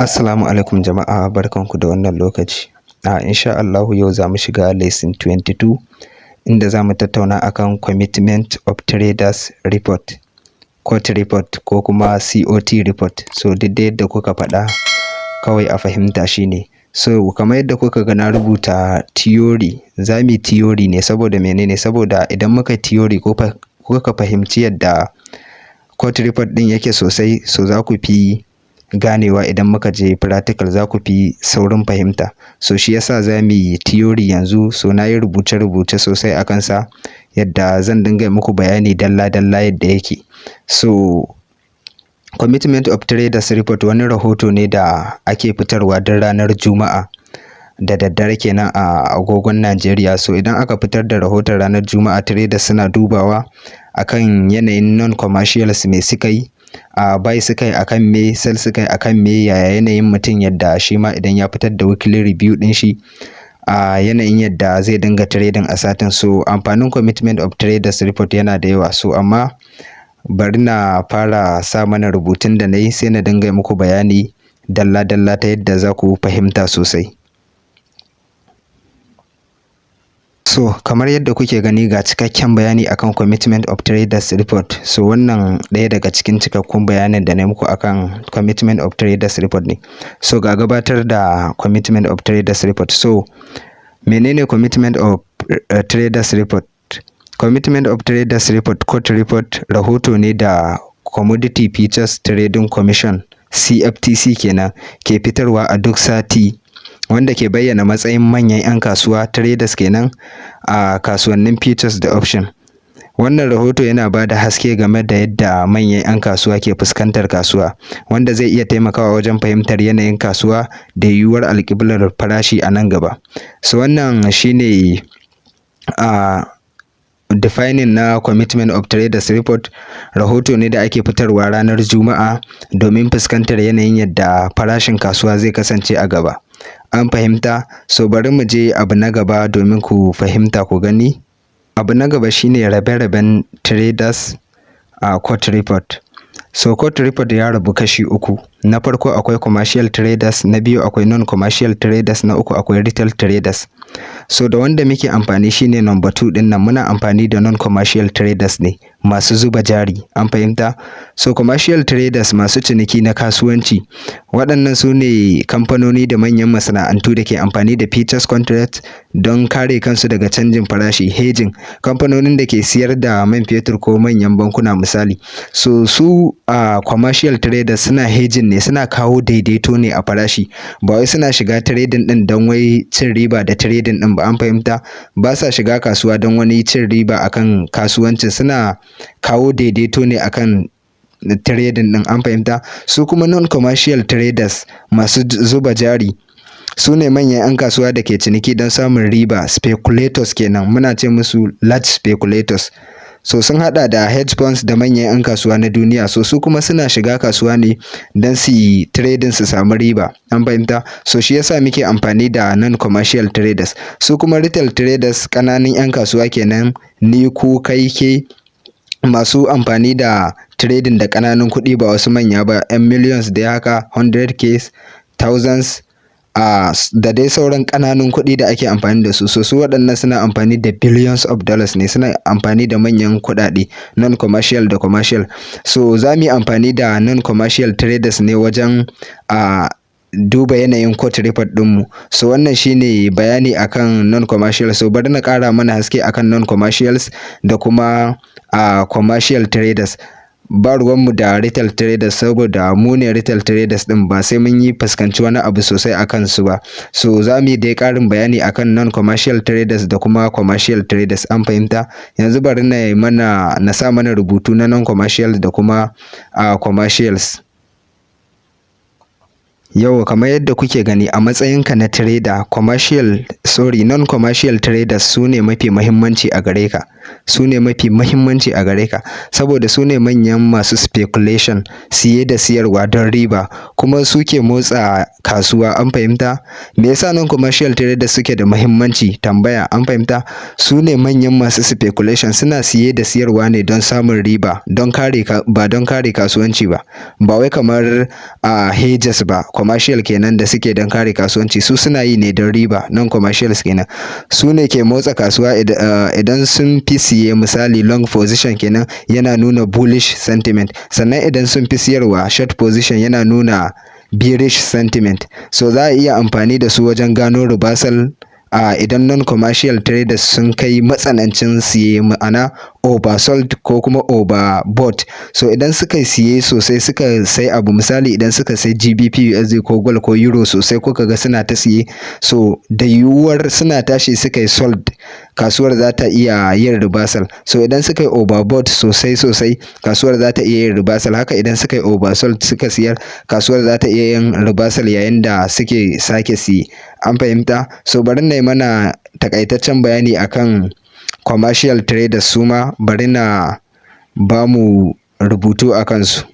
Assalamu alaikum jama'a, barkanku da wannan lokaci. A insha Allahu yau za mu shiga lesson 22, inda za mu tattauna akan Commitment of Traders Report, COT report ko kuma COT report. So duk da yadda kuka faɗa, kawai a fahimta shine. So kamar yadda kuka ga na rubuta theory, za mu yi theory ne. Saboda menene? Saboda idan muka theory ko kuka fahimci yadda COT report ɗin yake sosai, so za ku fi ganewa. Idan muka je practical, za ku fi saurin fahimta. So shi yasa za mu yi theory yanzu. So na yi rubuce-rubuce sosai a kansa, yadda zan dinga muku bayani dalla-dalla yadda yake. So Commitment of Traders Report wani rahoto ne da ake fitarwa duk ranar Juma'a da daddare kenan a agogon Najeriya. So idan aka fitar da rahoton ranar Juma'a, traders suna dubawa akan yanayin non-commercials, me suka yi, a buy suka yi akan me, sell suka yi akan me, yaya yanayin mutum, yadda shi ma idan ya fitar da weekly review ɗin shi, a yanayin yadda zai dinga trading a satin. So amfanin Commitment of Traders Report yana da yawa. So amma bari na fara sa mana rubutun da na yi, sai na dinga muku bayani dalla-dalla ta yadda za ku fahimta sosai. So kamar yadda kuke gani, ga cikakken bayani akan Commitment of Traders Report. So wannan ɗaya daga cikin cikakkun bayanin da na muku akan Commitment of Traders Report ne. So ga gabatar da Commitment of Traders Report. So menene Commitment of Traders Report? Commitment of Traders Report, COT report, rahoto ne da Commodity Futures Trading Commission, CFTC kenan, ke fitarwa a duk sati, wanda ke bayyana matsayin manyan 'yan kasuwa, traders kenan, a kasuwannin futures da option. Wannan rahoto yana ba da haske game da yadda manyan 'yan kasuwa ke fuskantar kasuwa, wanda zai iya taimakawa wajen fahimtar yanayin kasuwa da yiwuwar alƙiblar farashi a nan gaba. So wannan shine a defining na Commitment of Traders Report. Rahoto ne da ake fitarwa ranar Juma'a domin fuskantar yanayin yadda farashin kasuwa zai kasance a gaba. An fahimta? So bari mu je abu na gaba domin ku fahimta, ku gani. Abu na gaba shine rabe-raben traders a COT report. So COT report ya rabu kashi uku. Na farko akwai commercial traders, na biyu akwai non-commercial traders, na uku akwai retail traders. So da wanda muke amfani shine number 2 din nan. Muna amfani da non-commercial traders ne, masu zuba jari. An fahimta? So commercial traders, masu ciniki na kasuwanci, waɗannan su ne kamfanoni da manyan masana'antu da ke amfani da futures contract don kare kansu daga canjin farashi, hedging, kamfanonin da ke siyar da man fetur ko manyan bankuna, misali. So su commercial traders suna hedging ne, suna kawo daidaito ne a farashi, ba wai suna shiga trading din don wai cin riba da trading din ba. An fahimta? Ba sa shiga kasuwa don wani cin riba akan kasuwancin, suna kawo daidaito ne akan trading din. An fahimta? Su kuma non-commercial traders, masu zuba jari, su ne manyan 'yan kasuwa da ke ciniki don samun riba, speculators kenan, muna ce musu large speculators. So sun hada da hedge funds da manyan 'yan kasuwa na duniya. So su kuma suna shiga kasuwa ne don su yi trading su samu riba. An fahimta? So shi yasa muke amfani da non-commercial traders. Su kuma retail traders, ƙananan 'yan kasuwa kenan, ni, ku, kai, ke, masu amfani da trading da ƙananun kuɗi, ba wasu manya ba, 'yan millions da haka, 100K, thousands, da dai sauran ƙananun kuɗi da ake amfani da su. So su waɗannan suna amfani da billions of dollars ne, suna amfani da manyan kuɗaɗe, non-commercial da commercial. So za mu yi amfani da non-commercial traders ne wajen duba yanayin COT report ɗinmu. So wannan shine bayani akan non-commercial. So bari na ƙara mana haske akan non-commercials da kuma commercial traders. Ba ruwanmu da retail traders, saboda mu ne retail traders ɗin, ba sai mun yi fuskanci wani abu sosai a kansu ba. So za mu yi dai ƙarin bayani akan non-commercial traders da kuma commercial traders. An fahimta? Yanzu bari na mana na sa mana rubutu na non-commercial da kuma commercials. Yau kamar yadda kuke gani, a matsayinka na trader, commercial, sorry, non-commercial traders su ne mafi muhimmanci a gare ka. Su ne mafi muhimmanci a gare ka saboda su ne manyan masu speculation, siye da siyarwa don riba, kuma suke motsa kasuwa. An fahimta? Me yasa non-commercial traders suke da muhimmanci? Tambaya. An fahimta? Su ne manyan masu speculation, suna siye da siyarwa ne don samun riba, don kare, ba don kare kasuwanci ba. Ba wai kamar hedges ba. Commercial kenan da suke don kare kasuwanci, su suna yi ne don riba. Non commercials kenan, su ne ke motsa kasuwa. Idan sun fi siye, misali long position kenan, yana nuna bullish sentiment. Sannan idan sun fi siyarwa, short position, yana nuna bearish sentiment. So za a iya amfani da su wajen gano reversal idan non-commercial traders sun kai matsanancin siye, ma'ana oversold ko kuma overbought. So idan suka siye sosai, suka sai abu, misali idan suka sai GBP USD ko gold ko euro sosai, kuka ga suna ta siye, so da yiwuwar suna tashi suka yi sold, kasuwar za ta iya yin reversal. So idan suka yi overbought sosai sosai, kasuwar za ta iya yin reversal. Haka idan suka yi oversold, suka siyar, kasuwar za ta iya yin reversal yayin da suke sake siye. An fahimta? So bari na yi mana takaitaccen bayani akan commercial traders suma, bari na ba mu rubutu a kansu.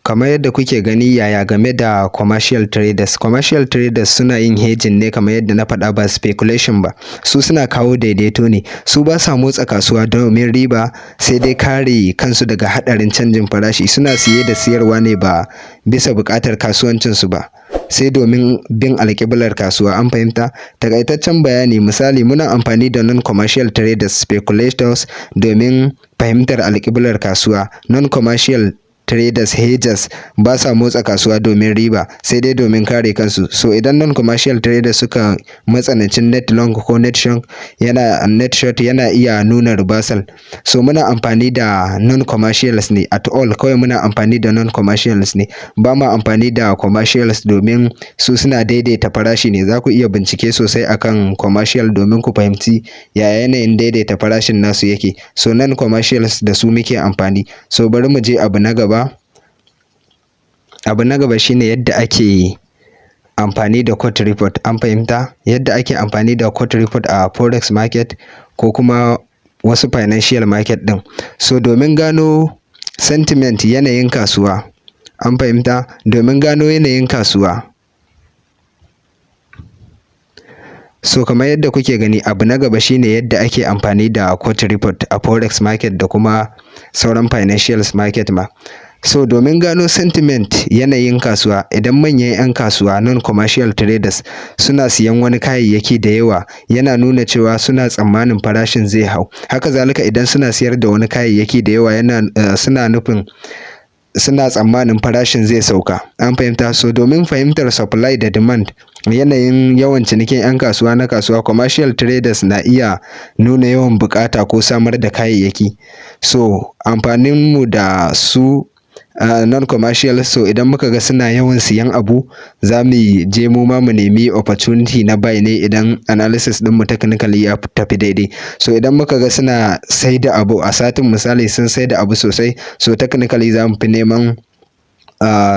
Kamar yadda kuke gani, yaya game da commercial traders? Commercial traders suna yin hedging ne, kamar yadda na faɗa, ba speculation ba. Su suna kawo daidaito ne. Su ba sa motsa kasuwa domin riba, sai dai kare kansu daga haɗarin canjin farashi. Suna siye da siyarwa ne ba bisa buƙatar kasuwancinsu ba, sai domin bin alƙiblar kasuwa. An fahimta? Takaitaccen bayani, misali, muna amfani da non-commercial traders speculators domin fahimtar alƙiblar kasuwa. Non-commercial traders hedgers ba sa motsa kasuwa domin riba, sai dai domin kare kansu. So idan non-commercial traders suka matsanancin net long ko net short, yana net short, yana iya nuna reversal. So muna amfani da non-commercials ne at all, kawai muna amfani da non-commercials ne, ba ma amfani da commercials, domin su suna daidaita farashi ne. Za ku iya bincike sosai akan commercial domin ku fahimci yaya yanayin daidaita farashin nasu yake. So non-commercials, da su muke amfani. So bari mu je abu na gaba. Abu na gaba shine yadda ake amfani da COT report. An fahimta? Yadda ake amfani da COT report a forex market ko kuma wasu financial market ɗin. So domin gano sentiment, yanayin kasuwa. An fahimta? Domin gano yanayin kasuwa. So kamar yadda kuke gani, abu na gaba shine yadda ake amfani da COT report a forex market da kuma sauran financials market ma. So domin gano sentiment, yanayin kasuwa, idan manyan 'yan kasuwa, non-commercial traders, suna siyan wani kayayyaki da yawa, yana nuna cewa suna tsammanin farashin zai hau. Haka zalika, idan suna siyar da wani kayayyaki da yawa, yana suna nufin suna tsammanin farashin zai sauka. An fahimta? So domin fahimtar supply da demand, yanayin yawan cinikin 'yan kasuwa na kasuwa, commercial traders na iya nuna yawan buƙata ko samar da kayayyaki. So amfanin mu da su non-commercial, so idan muka ga suna yawan siyan abu, za mu je mu ma mu nemi opportunity na buy ne idan analysis ɗinmu technically ya tafi daidai. So idan muka ga suna saida abu a satin, misali sun saida abu sosai, so technically za mu fi neman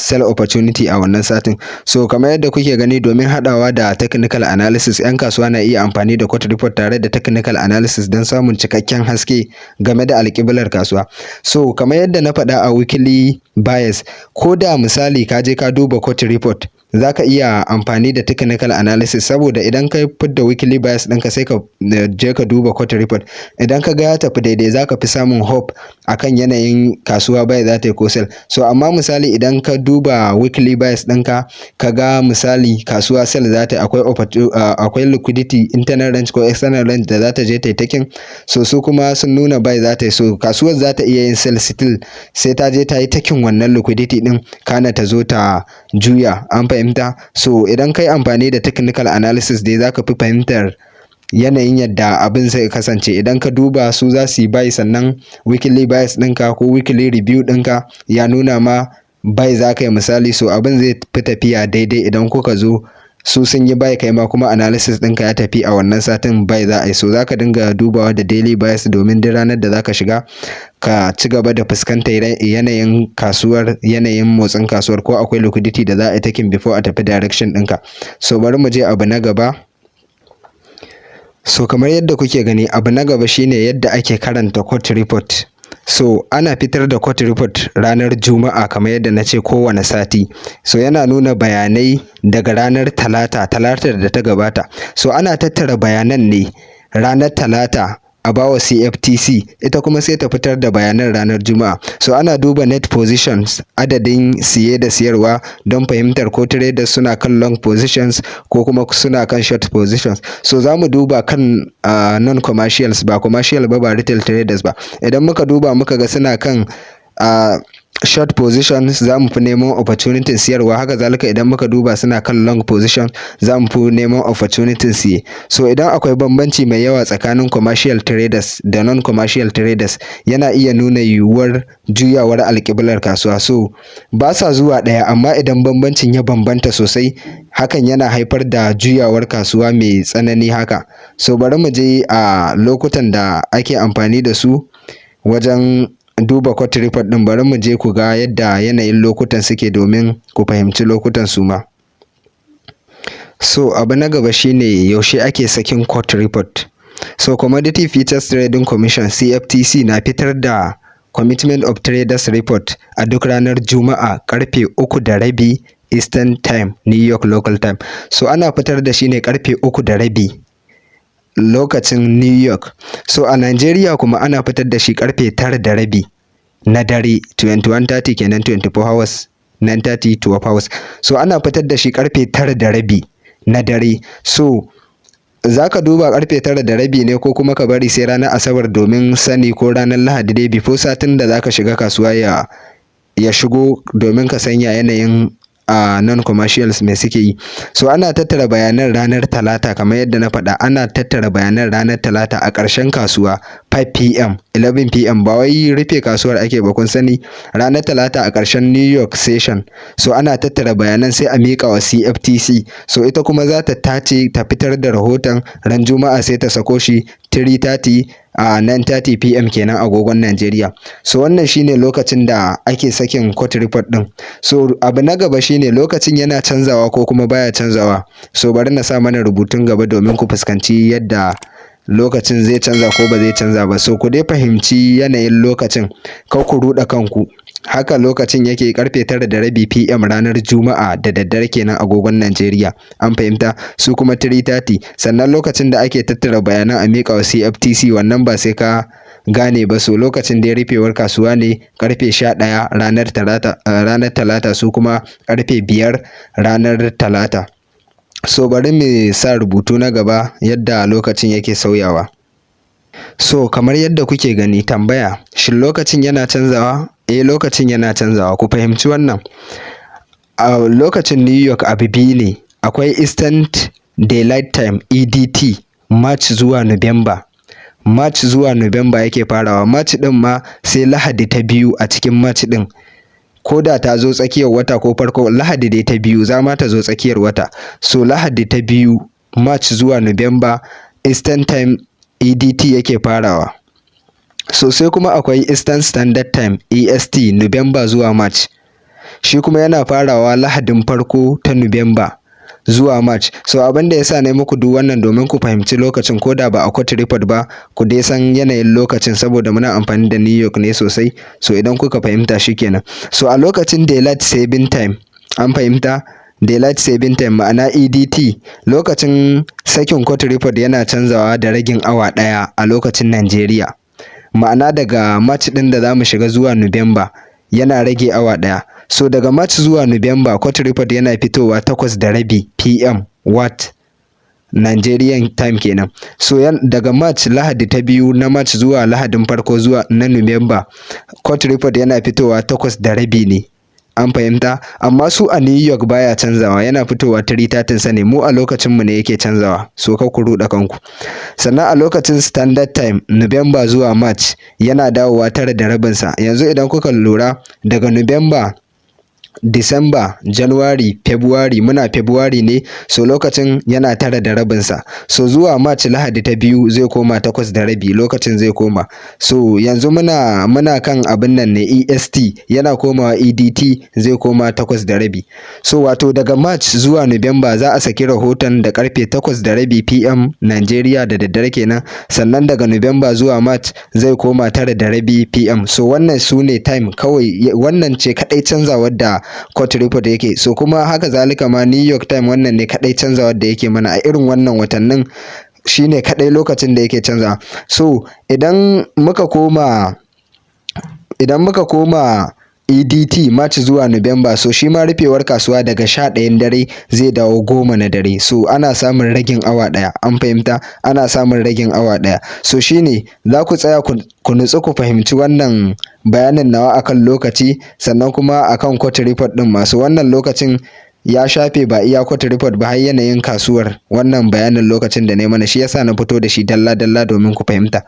sell opportunity a wannan satin. So kamar yadda kuke gani, domin haɗawa da technical analysis, 'yan kasuwa na iya amfani da COT report tare da technical analysis don samun cikakken haske game da alƙiblar kasuwa. So kamar yadda na faɗa a weekly bias, ko da misali ka je ka duba COT report, za ka iya amfani da technical analysis, saboda idan ka fidda weekly bias ɗinka, sai ka je ka duba COT report, idan ka ga ya tafi daidai, za ka fi samun hope akan yanayin kasuwa, buy za ta yi ko sell. So amma misali idan ka duba weekly bias ɗinka, ka ga misali kasuwa sell za ta yi, akwai liquidity, internal range ko external range da za ta je ta yi taking, so su kuma sun nuna buy za ta yi, so kasuwar za ta iya yin sell still, sai ta je ta yi taking wannan liquidity ɗin, kana ta zo ta juya. An fahimta? So idan ka yi amfani da technical analysis dai, za ka fi fahimtar yanayin yadda abin zai kasance. Idan ka duba su za su yi buy, sannan weekly bias ɗinka ko weekly review ɗinka ya nuna ma buy za ka yi misali, so abin zai fi tafiya daidai. Idan kuka zo su sun yi buy, kai ma kuma analysis ɗinka ya tafi a wannan satin buy za a yi, so za ka dinga dubawa da daily bias domin duk ranar da za ka shiga, ka ci gaba da fuskantar yanayin kasuwar, yanayin motsin kasuwar, ko akwai liquidity da za a yi taking before a tafi direction ɗinka. So bari mu je abu na gaba. So kamar yadda kuke gani, abu na gaba shine yadda ake karanta COT report. So ana fitar da COT report ranar Juma'a, kamar yadda na ce, kowane sati. So yana nuna bayanai daga ranar Talata, Talatar da ta gabata. So ana tattara bayanan ne ranar Talata. A bawa CFTC, ita kuma sai ta fitar da bayanan ranar Juma'a. So ana duba net positions, adadin siye da siyarwa, don fahimtar ko traders suna kan long positions ko kuma suna kan short positions. So za mu duba kan non commercials, ba commercial ba, ba retail traders ba. Idan muka duba muka ga suna kan short positions, za mu fi neman opportunity siyarwa. Haka zalika, idan muka duba suna kan long position, za mu fi neman opportunity siye. So idan akwai bambanci mai yawa tsakanin commercial traders da non commercial traders, yana iya nuna yiwuwar juyawar alƙiblar kasuwa. So ba sa zuwa ɗaya, amma idan bambancin ya bambanta sosai, hakan yana haifar da juyawar kasuwa mai tsanani haka. So bari mu je a lokutan da ake amfani da su wajen duba COT report ɗin. Bari mu je ku ga yadda yanayin lokutan suke domin ku fahimci lokutan su ma. So abu na gaba shine, yaushe ake sakin COT report? So Commodity Futures Trading Commission, CFTC, na fitar da Commitment of Traders Report a duk ranar Juma'a karfe 3:30 Eastern Time, New York local time. So ana fitar da shi ne karfe 3:30 lokacin New York. So a Nigeria kuma ana fitar da shi karfe 9:30 na dare, 21:30 kenan, 24 hours, 9:30, 12 hours. So ana fitar da shi karfe 9:30 na dare. So za ka duba karfe 9:30 ne, ko kuma ka bari sai ranar Asabar domin sani, ko ranar Lahadi dai, before satin da za ka shiga kasuwa ya shigo, domin ka sanya yanayin a non commercials me suke yi. So ana tattara bayanan ranar Talata. Kamar yadda na faɗa, ana tattara bayanan ranar Talata a ƙarshen kasuwa, 5 pm, 11 pm. Ba wai rufe kasuwar ake ba, kun sani, ranar Talata a ƙarshen New York session. So ana tattara bayanan, sai a miƙa wa CFTC. So ita kuma za ta tace ta fitar da rahoton ran Juma'a, sai ta sako shi 3:30 a 9:30 pm kenan agogon Najeriya. So wannan shine lokacin da ake sakin COT report din. So abu na gaba shine, lokacin yana canzawa ko kuma baya canzawa? So bari na sa mana rubutun gaba domin ku fuskanci yadda lokacin zai canza ko ba zai canza ba. So ku dai fahimci yanayin lokacin, kar ku ruɗa kanku. Haka lokacin yake, karfe 9:30 pm ranar Juma'a da daddare kenan agogon Najeriya. An fahimta? Su kuma 3:30. Sannan lokacin da ake tattara bayanan a miƙa wa CFTC, wannan ba sai ka gane ba. So lokacin da ya rufewar kasuwa ne karfe 11 ranar Talata, ranar Talata, su kuma karfe 5 ranar Talata. So bari mu sa rubutu na gaba, yadda lokacin yake sauyawa. So kamar yadda kuke gani, tambaya: shin lokacin yana canzawa? Eh, lokacin yana canzawa. Ku fahimci wannan. A lokacin New York abu biyu ne. Akwai Eastern Daylight Time, EDT, March zuwa November. March zuwa November yake farawa. March din ma sai Lahadi ta biyu a cikin March din, ko da ta zo tsakiyar wata ko farko, Lahadi dai ta biyu, za ma ta zo tsakiyar wata. So Lahadi ta biyu, March zuwa November, Eastern Time, EDT yake farawa. So sai kuma akwai Eastern Standard Time, EST, November zuwa March. Shi kuma yana farawa Lahadin farko ta November zuwa March. So abin da yasa na yi muku duk wannan domin ku fahimci lokacin, ko da ba a COT report ba, ku dai san yanayin lokacin, saboda muna amfani da New York ne sosai. So idan kuka fahimta, shikenan. So a lokacin Daylight Saving Time, an fahimta? Daylight Saving Time, ma'ana EDT, lokacin sakin COT report yana canzawa da ragin awa ɗaya a lokacin Najeriya. Ma'ana daga March ɗin da za mu shiga zuwa November, yana rage awa ɗaya. So daga March zuwa November, COT report yana fitowa 8:30 pm what Nigerian time kenan. So daga March, Lahadi ta biyu na March zuwa Lahadin farko zuwa na November, COT report yana fitowa 8:30 ne. An fahimta? Amma su a New York baya canzawa, yana fitowa 3:30 sa ne. Mu a lokacin mu ne yake canzawa, so kar ku ruɗa kanku. Sannan a lokacin Standard Time, November zuwa March, yana dawowa 9:30 sa. Yanzu idan kuka lura, daga November, December, January, February, muna February ne, so lokacin yana 9:30 sa. So zuwa March, Lahadi ta biyu, zai koma 8:30 lokacin zai koma. So yanzu muna kan abin nan ne, EST, yana komawa EDT, zai koma 8:30. So wato daga March zuwa November za a saki rahoton da karfe 8:30 PM Nigeria, da daddare kenan. Sannan daga November zuwa March zai koma 9:30 PM. So wannan su ne time kawai, wannan ce kaɗai canzawar da COT report yake. So kuma haka zalika ma New York time, wannan ne kaɗai canzawar da yake mana a irin wannan watannin. Shine kaɗai lokacin da yake canzawa. So idan muka koma EDT, March zuwa November, so shi ma rufewar kasuwa daga 11 dare zai dawo 10 na dare. So ana samun ragin awa ɗaya, an fahimta? Ana samun ragin awa ɗaya. So shine za ku tsaya ku nutsu ku fahimci wannan bayanin nawa akan lokaci, sannan kuma akan COT report ɗin masu wannan lokacin ya shafe ba iya COT report ba, har yanayin kasuwar. Wannan bayanin lokacin da na yi mana, shi yasa na fito da shi dalla dalla domin ku fahimta.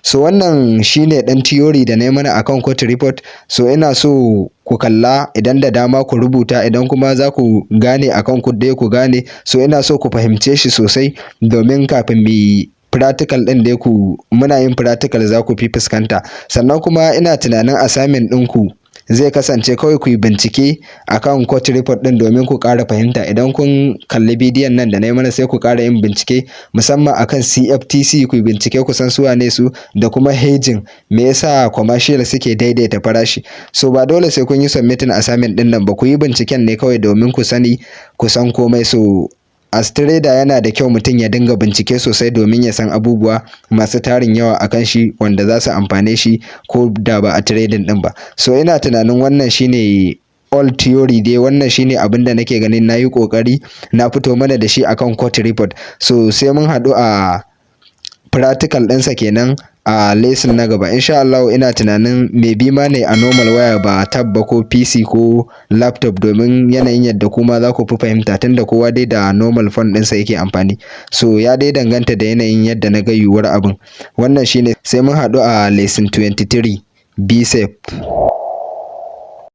So wannan shine ɗan theory da na yi mana akan COT report. So ina so ku kalla, idan da dama ku rubuta, idan kuma za ku gane akan ku dai ku gane. So ina so ku fahimce shi sosai domin kafin mu yi practical ɗin dai, ku muna yin practical za ku fi fuskanta. Sannan kuma ina tunanin assignment ɗinku zai kasance kawai ku yi bincike akan COT report ɗin domin ku ƙara fahimta. Idan kun kalli bidiyon nan da na yi mana, sai ku ƙara yin bincike, musamman akan CFTC. Ku yi bincike ku san su wane su, da kuma hedging, me yasa commercial suke daidaita farashi. So ba dole sai kun yi submitting assignment ɗin nan ba, ku yi binciken ne kawai domin ku sani, ku san komai. So as trader, yana da kyau mutum ya dinga bincike sosai domin ya san abubuwa masu tarin yawa akan shi wanda za su amfane shi ko da ba a trading ɗin ba. So ina tunanin wannan shine all theory dai. Wannan shine abin da nake ganin na yi ƙoƙari na fito mana da shi akan COT report. So sai mun haɗu a practical ɗinsa kenan a lesson na gaba, insha Allah. Ina tunanin maybe ma ne a normal waya, ba tab ba ko PC ko laptop, domin yanayin yadda kuma za ku fi fahimta, tunda kowa dai da normal phone ɗinsa yake amfani. So ya dai danganta da yanayin yadda na ga yiwuwar abin. Wannan shine, sai mun haɗu a lesson 23. Be safe.